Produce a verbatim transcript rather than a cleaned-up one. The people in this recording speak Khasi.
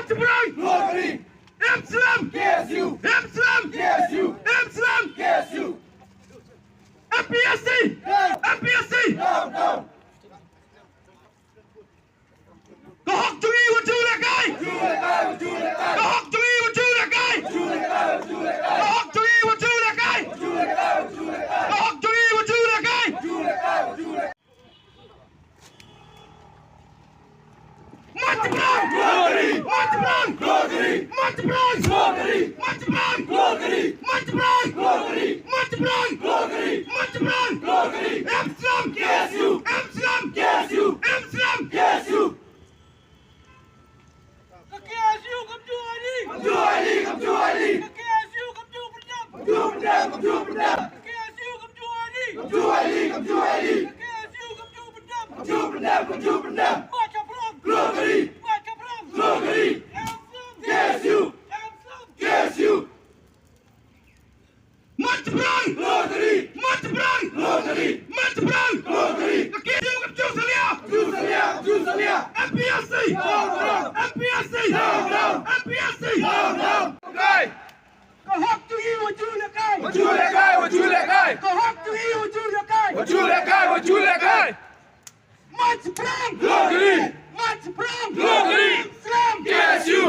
Jingmut jingpyrshang! Em slem! K S U! Em slem! K S U! Em slem! K S U! M P S C! Down! M P S C! Down, down! Ka hok jong ngi wat ju lehkai! Ju lehkai, wat ju lehkai! Ka hok jong ngi wat ju lehkai! Ju lehkai, wat ju lehkai! Ka hok jong ngi wat ju lehkai! Ju lehkai, wat ju lehkai! Ka hok jong ngi wat ju lehkai! Ju lehkai, wat ju lehkai! March pyrang! March pyrang! March pyrang! Em slem! K S U! Em slem! K S U! Em slem! K S U! Ka K S U kam ju hali! Kam ju hali! Kam ju hali! Ka K S U kam ju pyndem! Kam ju pyndem! Kam ju pyndem! Ka K S U kam ju hali! Kam ju hali! Kam ju hali! Ka K S U kam ju pyndem! Kam ju pyndem! Kam ju pyndem! March pyrang! Glory! March pyrang! Glory! Em slem! K S U! Em slem! K S U! March pyrang! Glory! March pyrang! Glory! March pyrang! Glory! Ka K S U kam ju salia! Ju salia! Ju salia! M P S C! Down, down! M P S C! Down, down! M P S C! Down, down! Lehkai! Ka hok jong ngi wat ju lehkai! Wat ju lehkai! Wat ju lehkai! Ka hok jong ngi wat ju lehkai! Wat ju lehkai! Wat ju lehkai! March pyrang! Glory! March pyrang! Glory! Em slem! K S U!